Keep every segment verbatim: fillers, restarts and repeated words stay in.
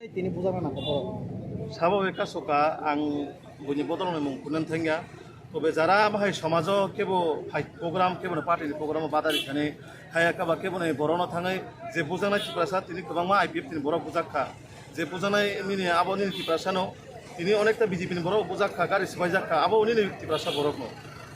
Tini bujakna nangkha borok. Sabo bai kasoka ang buini bodolni mung kunan thangya. Tobe jara bahai somajo kebo phai program, kebo no party ni program o badari thani, haya kaba kebo ni borok no thangwi je bujaknai Tiprasa tini kwbangma I P F T ni borok bujak kha. Je bujaknai nini abo nini Tiprasa no tini onekta B J P ni borok bujak kha, gari swbaijak kha, abo nini Tiprasa borok no.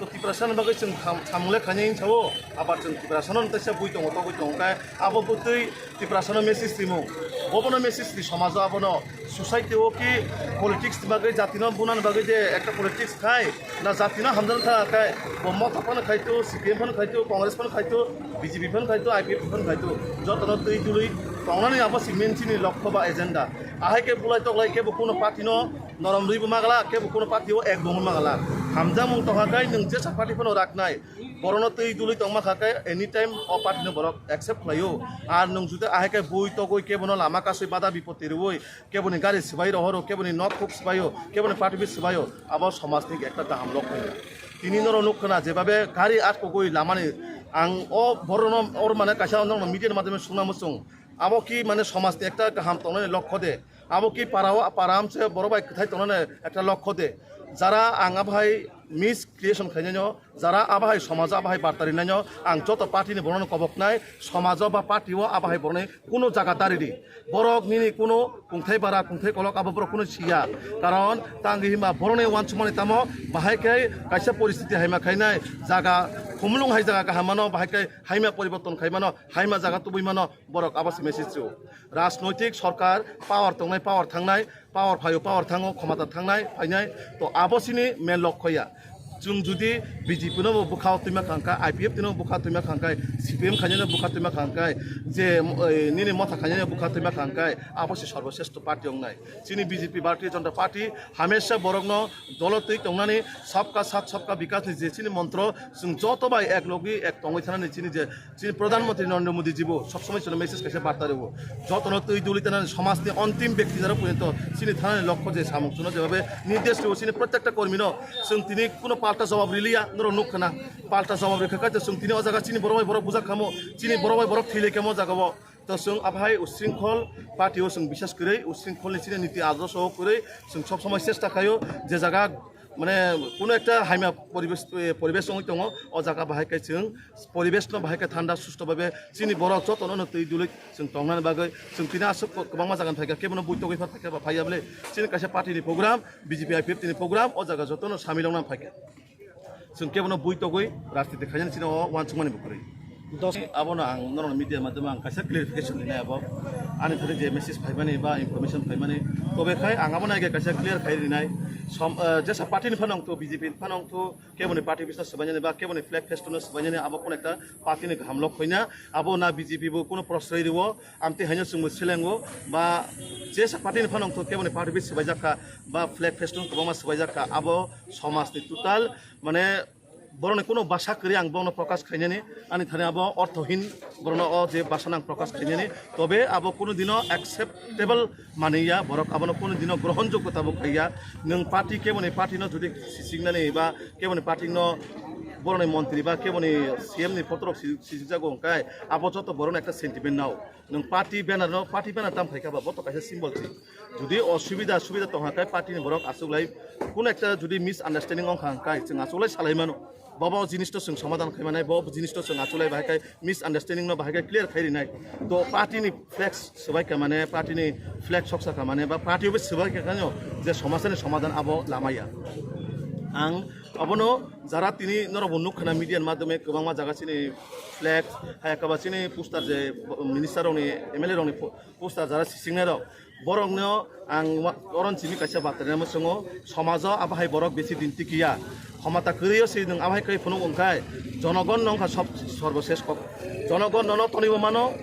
To Tiprasa ni bagwi chwng tham-, thamung le khainai hinsa o, abar chwng Tiprasa no teisa bui tongo, togwi tongo, khe abo bwtwi Tiprasa no message timo. Bobono message di somajo abono society o ki politics ni bagwi, jati no bunani bagwi je ekta politics khai, na jati no hamjani tha khai, bo Motha phano khai to, C P M phano khai to, Congress phano khai to, B J P phano khai to, I P F T phano khai to, joto no twi dului tongnani abo si main chini lokho ba agenda. Ahai khe bulai toklai khe bo kuno party no norom rwi bo magala, khe bo kuno party o ek bo magala. Hamjakmung tongkha khai nwng jesa party phano raknai. Borono twi dului tongma kha khe anytime o party no borok accept khlaio. Ar nwng jodi ahai khe bui togwi khe bono lama kasui bada bipoti rwui, khe boni gari swbai rohoro, khe boni nok khuk swbaio, khe boni party office swbaio, abo somajni ekta kaham lok phai. Tini norok nuk khna jebabe gari atkogwi lamani ang o borono or mane kaisa norokno media ni madhyome sungna muchung. Abo ki mane somajni ekta kaham tongnani lokho de. Abo ki para o, para amse borok bai kwthai tongnani ekta lokho de. Jara ang abo hai miscreation khainai no, jara abo hai somajo abo hai barta rinai no, ang joto party ni borokno koboknai, somajo ba party o abo hai borokni kuno jaga dari di. Borok nini kuno kungthai bara, kungthai kolok abo borok kuno siya. Karon tangwi hima borokni uansukmani tamo bahai khe kaisa poristiti haima khainai, jaga khumulung hai jaga kaham mano, bahai khe haima poriborton khai mano, haima jaga tubui mano, borok abo se message o. Rajnoitik sorkar power tongnai, power thangnai, power phaio, power thango, khomata thangnai, phainai. To abo sini main lokho ya. Chwng jodi B J P no bo bwkha twima khangkha, I P F T no bwkha twima khangkha, C P M khainai no bwkha twima khangkha, je, eh, nini Motha khainai no bwkha twima khangkha, abo se sarbo sreshto party wngnai. Chini B J P, Bharatiya Janata Party, hamesha borokno dolo twi tongnani sabka sath sabka bikas ni je chini montro, chwng joto bai ek logi ek tongwi thanani chini je chini Pradhan Mantri Narendra Modi ji bo sob somoi chwngno message kaisa barta rwo. Jotono twi duli tanani somajni ontim bekti jora porjonto chini thanani lokho je samung chwngno jebabe nirdesh rwo chini prottekta kormino chwng tini kuno palta jawab riliya norok nuk khna. Palta jawab rikha khe chwng tini o jaga chini borok bai borok bujak khamo, chini borok bai borok thwi lai khamo o jaga o. To chwng aphai usringkhol party o chwng bisas kwrwi, usringkholni chini niti adorsho kwrwi chwng sob somoi chesta khaio je jaga mane kuno ekta haima poribesh, eh, poribesh wngwi tongo, o jaga bahai khe chwng poribesh no bahai khe thanda susto bhabe chini borok jotono no twi dului chwng tongnani bagwi chwng tini aswk kwbangma jaga ni phaikha, kebono buitogwi pha phaikha ba phaiya bwle chini kaisa party ni program, B J P I P F T ni program, o jaga jotono samil wngna phaikha. Chwng kebono buitogwi rajniti khainani chini o uansukmani bo kwrwi. Dos- Abono ang norokni media madhyamo ang kaisa clarification rinai abo. Ani thani je message phaimani ba information phaimani, tobe khai ang abono age kaisa clear khai rinai. Som-, eh, jesa party ni phano wngthu, B J P ni phano wngthu, keboni party office no swbainani ba keboni flag festo no swbainani abo kono ekta party ni kaham lok hoina. Abo na B J P bo kono prosroi rwo, amtwi haino chwngbo selengo ba jesa party ni phano wngthu keboni party office swbaijak kha ba flag festo no kwbangma swbaijak kha, abo somajni total mane borokni kuno basa kwrwi ang bono prokash khainani, ani thani abo orthohin borokno o je basa nang prokash khainani, tobe abo kuno dino acceptable maniya, borok abono kuno dino grohonjogyo tabuk khaiya. Nwng party keboni party no jodi sisingnani ba keboni party no borokni montri ba keboni C M ni photorok si-, sisingjago hwnkhe abo joto borokno ekta sentiment nao. Nwng party banner no, party banner tam phaikha ba, bo to kaisa symbol se. Jodi osubida subida tongkha khe party ni borok achuklai, kun ekta jodi misunderstanding wngkha hwnkhe chwng achuklai salai mano. Bo bo jinis to chwng somadan khai manai, bo bo jinis to chwng achuklai bahai khai misunderstanding no bahai khai clear khai rinai. To party ni flex swbai kha mane, party ni flex soksa kha mane, ba party office swbai kha kano je somasani somadan abo lamaya. Ang abono jara tini norok bo nukha na media ni madhyome kwbangma jaga chini flex, hai kaba chini poster je minister rokni, M L A rokni po-, poster jara sisingnai rok. Borokno ang wa-, oron simi kaisa batarnai mwswngo, somajo abo hai borok besi din tikiya. Khomota kwrwio se nwng abo hai khe phunuk wngkhai, jonogon no wngkha sob-, sorbosesh kok. Jonogon nono tonibo mano,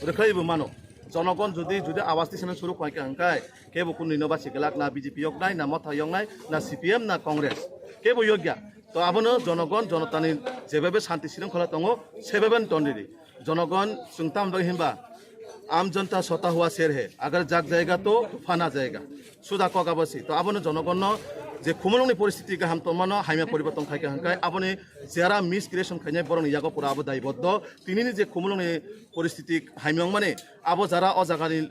rwkhlaibo mano. Jonogon jodi, jodi awas tisana suru khaikha hwnkhe, kebo kunui no basi glak, na B J P yoknai, na Motha yoknai, na C P M, na Congress. Kebo yokya. To abono jonogon, jonotani jebebe shanti srwngkhola tongo, sebebe tondidi. Jonogon chwng tamni bagwi hinba, "Aam janta sota hua sher hai, agar jag jayega to tufan aa jayega." Suda kok abo si. To abono jonogonno je khumulungni poristiti kaham tongmano hamya poriborton khaikha hwnkhe aboni jera miscreation khainai borokni yago pura abo daiboddo. Tinini je khumulungni poristiti hamya wngmani abo jara o jagani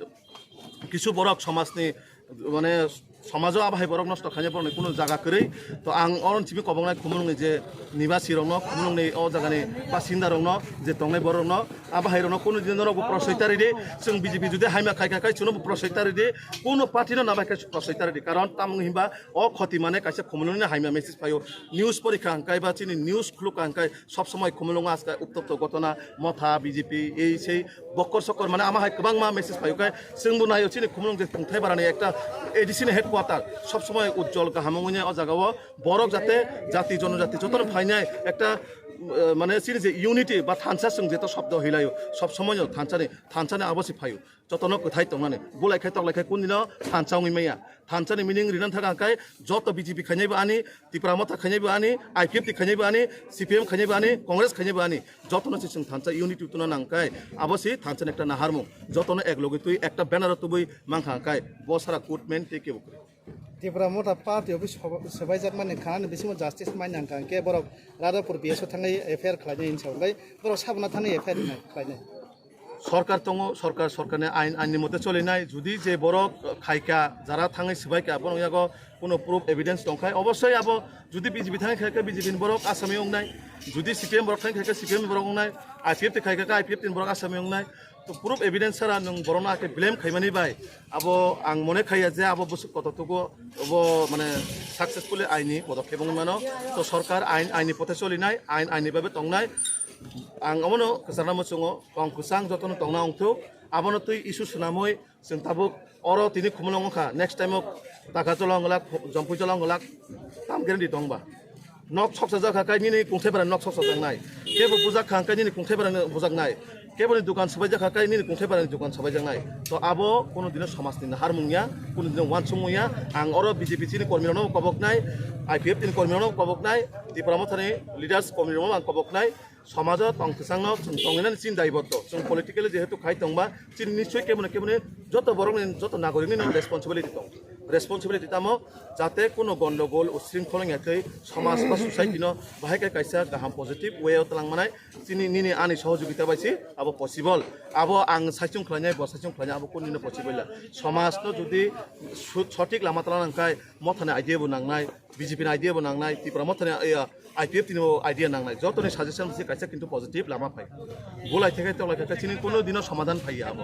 kisu borok somajni, mane, somajo abo hai borok nosto khainai borokni kunu jaga kwrwi. To ang oro simi koboknai Khumulwngni je nibasi rokno, Khumulwngni o jagani basinda rokno, je tongnai borok rokno, abo hai rokno kunu din norok bo prosoita ridi. Chwng B J P jodi haima khai kha khai chwngno bo prosoita ridi, kunu party no nabai khai prosoita ridi, karon tamo himba o khoti mane kaisa Khumulwngni haima message phaio. News porikha hwnkhe ba chini news khulukha hwnkhe sob somoi Khumulwngo aska uttopto gotona, motha, B J P, ei sei bokkor sokkor mane ama hai kwbangma message phaio khe chwngbo naio chini Khumulwng je Kungthai Barani ekta A D C ni headquarter sob somoi ujjol kaham wngwi o jagao borok jate jati jonojati jotono phainai ekta, eh, mane chini je unity ba thansa chwng jeto shobdo hilaio sob somoi thansani, thansani abo se phaio. Jotono kwthai tongnani. Bulai khai toklai khai kundino thansa wngwi maya. Thansani meaning rina thaka hwnkhe joto B J P khainaibo ani, Tipra Motha khainaibo ani, I P F T khainaibo ani, C P M khainaibo ani, Congress khainaibo ani. Jotono se chwng thansa unity tuna nangkhe abo se thansani ekta naharmung. Jotono ek logi twi ekta banner o tubui mankha hwnkhe bo sara good man tei kebo kwrwi. Tipra Motha party office soba-, sobaijakmani khanani bisingo justice mai nangkha hwnkhe borok Radhapur B S o thangwi F I R khlainai hinwi sa hwnkhe borok sabona thangwi F I R khlainai. Sorkar tongo, sorkar, sorkarni ain, ainni mote cholinai. Jodi je borok khaika, jara thangwi swbaika, borok yago kuno proof evidence tongkhai, obosoi abo jodi B J P thangwi khaika B J P ni borok asami wngnai, jodi C P M borok thangwi khaika C P M ni borok wngnai, I P F T khaika I P F T ni borok asami wngnai. To proof evidence sara nwng borokno ake blame khaimani bai abo ang mone khaiya je abo bwswk kotor tugo, obo mane successfully aini podokhep wngwi mano. To sorkar ain, aini pothe cholinai, ain, aini babe tongnai. Ang omono kwchangna muchungo, tong kwchang jotono tongna wngthok, abono twi issue swnamwi chwng tabuk oro tini Khumulwng wngkha, next time o Taka jolong glak, Jompui jolong glak, tam guarantee tongba. Nok soksa jakha kai nini Kungthai Barani nok soksa jaknai. Kebo bujak kha kai nini Kungthai Barani bujaknai. Keboni dukan sabai jakha kai nini Kungthai Barani dukan sabai jaknai. To abo kono dino somajni naharmung ya, kono dino wansukmung ya. Ang oro B J P chini kormi rokno koboknai, I P F T ni kormi rokno koboknai, Tipra Mothani leaders kormi rokno ang koboknai. Somajo tong kwchangno chwng tongwinani chini daibotto. Chwng politically jehetu khai tongba, chini nichoi keboni keboni joto borokni, joto nagorikni no responsibility tong. Responsibility tamo, jate kuno gondogol, usringkhol wngya tei somaj ba society no bahai khe kaisa kaham positive way o twlang manai. Chini nini ani sohojogita bai se abo possible. Abo ang saichung khlainai, bo saichung khlainai, abo kunino possible ya. Somaj no jodi su-, sothik lama twlang nang khai, Mothani idea bo nangnai, B J P ni idea bo nangnai, Tipra Mothani, eh, I P F T ni bo idea nangnai. Jotoni suggestion se kaisa kintu positive lama phai. Bulai theke toklai theke chini kuno dino somadhan phaiya abo.